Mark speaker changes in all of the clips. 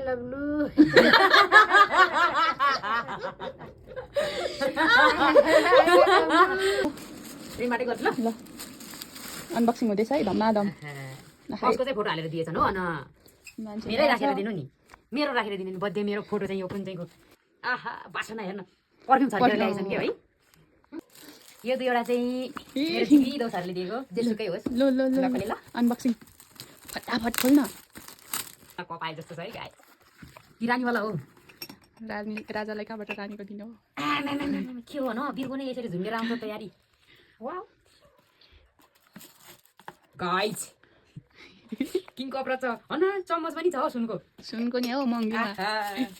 Speaker 1: लभलु रिमाटे गर्छु ल
Speaker 2: अनबक्सिङ हुँदैछ है धमाधम
Speaker 1: कसको चाहिँ फोटो हालेर दिएछन् हो अनि मेरै राखेर दिनु नि मेरो राखेर दिनु नि बर्थडे मेरो फोटो चाहिँ यो कुन चाहिँको आहा बासना हेर्न पर्फ्युम छर्केर ल्याएछन् के है यो दुईवटा चाहिँ मेरो दिदी दोस्तहरूले दिएको जेसुकै होस्
Speaker 2: लो लो लो
Speaker 1: ल
Speaker 2: अनबक्सिङ फटाफट खोल्न
Speaker 1: कपाए जस्तो छ है गाई किरानीवाला हो
Speaker 2: राजालाई कहाँबाट रानीको दिनु हो
Speaker 1: के हो न बिर्को नै यसरी झुन्डेर आउँछ तयारी वाउ गाइज किङ कपडा छ अन चम्मच पनि छ हो
Speaker 2: सुनको नि हो महँगीमा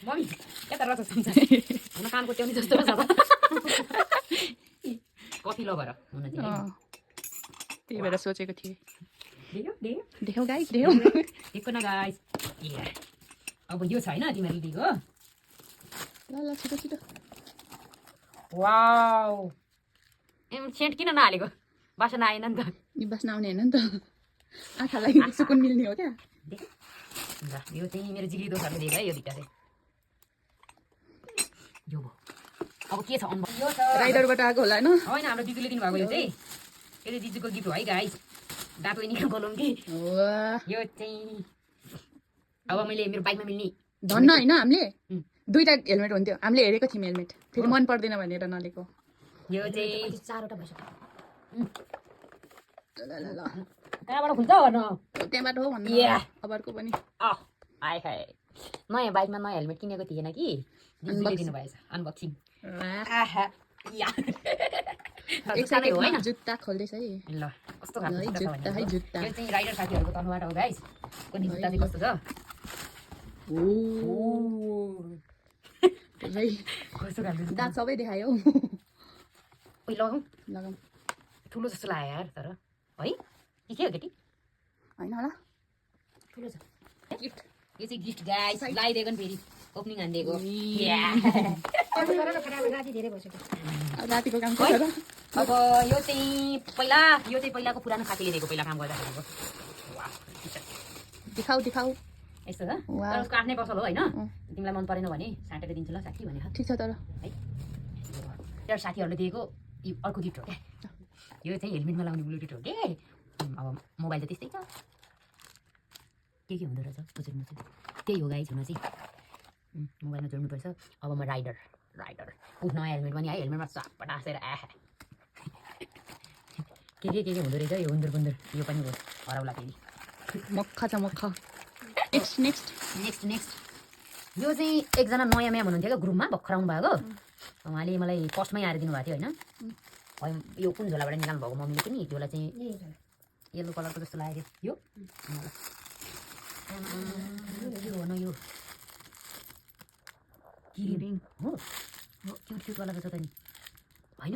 Speaker 1: मम्मी यता रहेछ सुन्छ हुन कानको ट्याउनी जस्तो रहेछ कफी लभर हुन चाहिँ
Speaker 2: त्यही भएर सोचेको थिएँ
Speaker 1: देख्यौ
Speaker 2: गाइस देख्यौ
Speaker 1: देख्यो न गाइस अब यो छ होइन तिमीहरूले दिएको
Speaker 2: ल ल छिटो छिटो
Speaker 1: वाउ सेन्ट किन नहालेको बासना आएन नि त
Speaker 2: नि बस्न आउने होइन नि त आँखालाई सुकुन मिल्ने हो क्या
Speaker 1: ल यो चाहिँ मेरो जिग्री दोस्तहरूले दिएको है यो दुइटा चाहिँ यो भयो अब के छ यो छ
Speaker 2: राइडरबाट आएको होला होइन
Speaker 1: होइन हाम्रो दिदीले दिनुभएको यो चाहिँ दिदीको गिफ्ट हो है गाइस दाँतो निकाल बोलाउँ कि यो चाहिँ अब मैले मेरो बाइकमा मिल्ने
Speaker 2: धन्न होइन हामीले दुईटा हेलमेट हुन्थ्यो हामीले हेरेको थियौँ हेलमेट फेरि मन पर्दैन भनेर नलिएको
Speaker 1: यो चाहिँ 4वटा भइसक्यो
Speaker 2: ल ल ल
Speaker 1: कहाँबाट खुल्छ भन
Speaker 2: त्यहाँबाट हो भन्नु खबरको पनि
Speaker 1: आए खाए नयाँ बाइकमा नयाँ हेलमेट किनेको थिएन कि दिदीले दिनुभएछ अनबक्सिङ
Speaker 2: जुत्ता खोल्दैछ है
Speaker 1: ल कस्तो खालको
Speaker 2: जुत्ता है जुत्ता
Speaker 1: यो चाहिँ राइडर साथीहरूको तर्फबाट हो गाइस कुनै जुत्ता चाहिँ कस्तो छ कस्तो खालको
Speaker 2: दाँत सबै देखायो
Speaker 1: ओइ लगाउँ
Speaker 2: लगाउँ
Speaker 1: ठुलो जस्तो लाग्यो यार तर है के हो केटी
Speaker 2: होइन होला
Speaker 1: ठुलो छ गिफ्ट यो चाहिँ गिफ्ट गाइस लगाइदिएको नि फेरि ओपनिङ हानिदिएको
Speaker 2: रातिको काम
Speaker 1: अब यो चाहिँ पहिलाको पुरानो साथीले दिएको पहिला काम गर्दाखेरिको
Speaker 2: देखाऊ देखाऊ
Speaker 1: यस्तो छ तर उसको आफ्नै पसल हो होइन तिमीलाई मन परेन भने साटेर दिन्छु ल साथी भने
Speaker 2: ठिक छ तर
Speaker 1: है त्यो साथीहरूले दिएको अर्को गिफ्ट हो क्या यो चाहिँ हेलमेटमा लाउने ब्लुटुथ हो के अब मोबाइल त त्यस्तै छ के हुँदो रहेछ बुझ्नु मुझुर त्यही हो गाइस हुन चाहिँ मोबाइलमा जोड्नुपर्छ अब म राइडर नयाँ हेलमेट पनि है हेलमेटमा सपट आसेर के हुँदो रहेछ यो हुन्दुर बुन्दुर यो पनि हो हराउला फेरि
Speaker 2: मक्खा छ मक्खा नेक्स्ट
Speaker 1: यो चाहिँ एकजना नयाँ म्याम हुनुहुन्थ्यो क्या ग्रुपमा भर्खर आउनु भएको उहाँले मलाई फर्स्टमै आएर दिनुभएको थियो होइन यो कुन झोलाबाट निकाल्नु भएको मम्मीले पनि झोला चाहिँ येल्लो कलरको जस्तो लाग्यो यो हो न यो किरिङ हो क्युटवाला जस्तो त नि होइन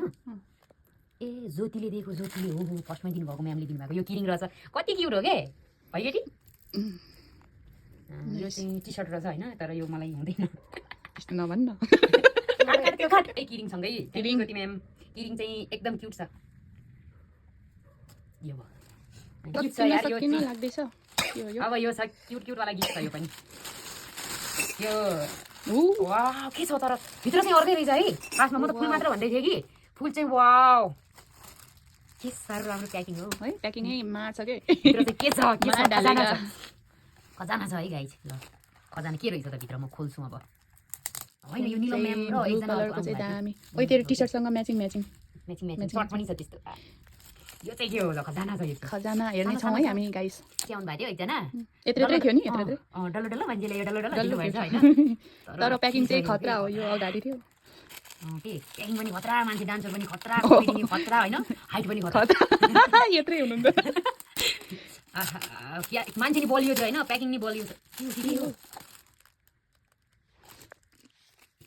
Speaker 1: ए ज्योतिले दिएको ज्योतिले हो फर्स्टमै दिनुभएको म्यामले दिनुभएको यो किरिङ रहेछ कति क्युट हो के है केटी यो चाहिँ टी सर्ट रहेछ होइन तर यो मलाई हुँदैन
Speaker 2: यस्तो नभन्न
Speaker 1: त्यो काट ए किरिङसँगै ज्योति म्याम किरिङ चाहिँ एकदम क्युट छ यो भयो
Speaker 2: लाग्दैछ
Speaker 1: अब यो छ क्युटवाला गिफ्ट छ यो पनि यो वाउ के छ तर भित्र चाहिँ अर्कै रहेछ है खासमा म त फुल मात्र भन्दै थिएँ कि फुल चाहिँ वाउ के साह्रो राम्रो प्याकिङ हो
Speaker 2: है प्याकिङै मार्छ के
Speaker 1: भित्र चाहिँ के छ खजाना छ है गाइस ल खजाना के रहेछ त भित्र म खोल्छु अब होइन यो निलो म्याम र एकजना
Speaker 2: कलरको चाहिँ दामी ओइ तेरो टी-सर्टसँग म्याचिङ
Speaker 1: सर्ट पनि छ त्यस्तो यो चाहिँ के हो ल खजाना छ यो
Speaker 2: खजाना हेर्ने छौँ है हामी गाइस
Speaker 1: के आउनु भएको थियो एकजना
Speaker 2: यत्रै थियो नि
Speaker 1: डल्लो मान्छेले यो डल्लो भएछ होइन
Speaker 2: तर प्याकिङ चाहिँ खतरा हो यो अगाडि थियो
Speaker 1: के प्याकिङ पनि खतरा मान्छे डान्सर पनि खतरा खतरा होइन हाइट पनि खतरा
Speaker 2: यत्रै हुनुहुन्छ
Speaker 1: मान्छे नि बलियो होइन प्याकिङ नि बलियो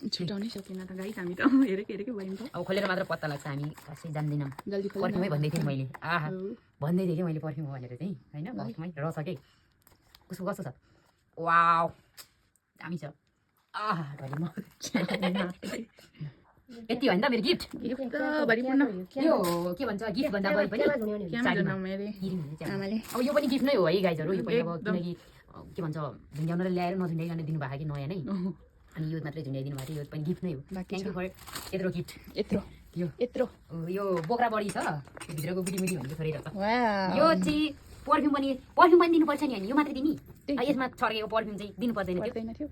Speaker 2: छुटाउनै सकिएन त गाइस हामी त हेरेकै भयौँ त
Speaker 1: अब खोलेर मात्र पत्ता लाग्छ हामी खासै जान्दैनौँ
Speaker 2: जल्दी
Speaker 1: पर्फ्युमै भन्दै थिएँ मैले भन्दै थिएँ कि मैले पर्फ्युम हो भनेर चाहिँ होइन पर्फ्युमै रहेछ कि कस्तो छ वाउ दामी छ यति होइन त मेरो गिफ्ट यो के भन्छ गिफ्ट भन्दा पनि अब यो पनि गिफ्ट नै हो है गाइजहरू यो पनि अब किनकि के भन्छ झुन्ड्याउनलाई ल्याएर नझुन्ड्याइकन दिनुभएको कि नयाँ नै अनि यो मात्रै झुन्ड्याइदिनु भएको थियो यो पनि गिफ्ट नै हो
Speaker 2: बाँकी
Speaker 1: थ्याङ्क यू फर यत्रो गिफ्ट
Speaker 2: यत्रो
Speaker 1: यो
Speaker 2: यत्रो
Speaker 1: यो बोक्रा बढी छ त्यो भित्रको बुढी भनेको छोडेर त
Speaker 2: वाह
Speaker 1: यो चाहिँ पर्फ्युम पनि दिनुपर्छ नि अनि यो मात्रै दिने यसमा छर्केको पर्फ्युम चाहिँ दिनु पर्दैन थियो
Speaker 2: पर्दैन थियो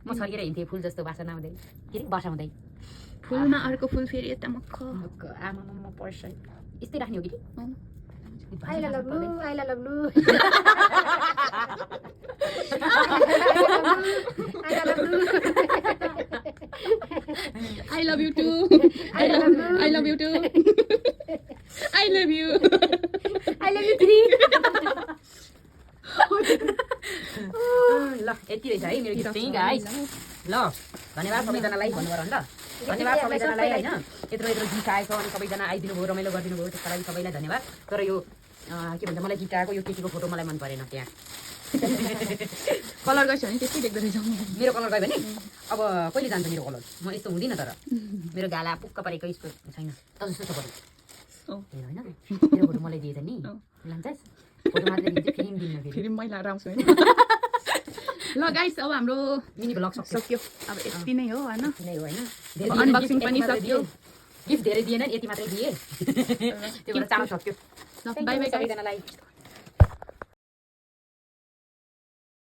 Speaker 1: म छर्केर हिँड्थेँ फुल जस्तो बासना आउँदै के अरे बासा आउँदै
Speaker 2: फुलमा अर्को फुल फेरि यता मक्ख
Speaker 1: आमा पर्छ यस्तै राख्ने हो कि
Speaker 3: आइला लग्नु आइला लग्नु आइला लग्नु
Speaker 2: I love you too. I love you too. I love you.
Speaker 3: I love you three.
Speaker 1: ल यति रहेछ है मेरो गीत चाहिँ गाइस ल धन्यवाद सबैजनालाई भन्नु पर्यो नि त धन्यवाद सबैजनालाई होइन यत्रो गीत आएछ अनि सबैजना आइदिनु भयो रमाइलो गरिदिनु भयो त्यसको लागि सबैलाई धन्यवाद तर यो के भन्छ मलाई गीत आएको यो केटीको फोटो मलाई मन परेन त्यहाँ
Speaker 2: कलर गर्छ भने त्यस्तै देख्दो रहेछ
Speaker 1: मेरो कलर गयो भने अब कहिले जान्छ मेरो कलर म यस्तो हुँदिनँ तर मेरो गाला पुक्क परेको यस्तो छैन त जस्तो पऱ्यो होइन मेरो फोटो मलाई दिएछ नि लान्छस् फोटो मात्रै दिन्छ फिल्म दिन्न
Speaker 2: फेरि मैला आउँछु होइन ल गाइस अब हाम्रो
Speaker 1: मिनी ब्लग
Speaker 2: सक्यो अब यति नै हो होइन
Speaker 1: नै हो होइन
Speaker 2: अनबक्सिङ पनि सक्यो
Speaker 1: गिफ्ट धेरै दिएन यति मात्रै दिए त्यो भएर चाँडो सक्यो
Speaker 2: ल बाई बाई
Speaker 1: सबैजनालाई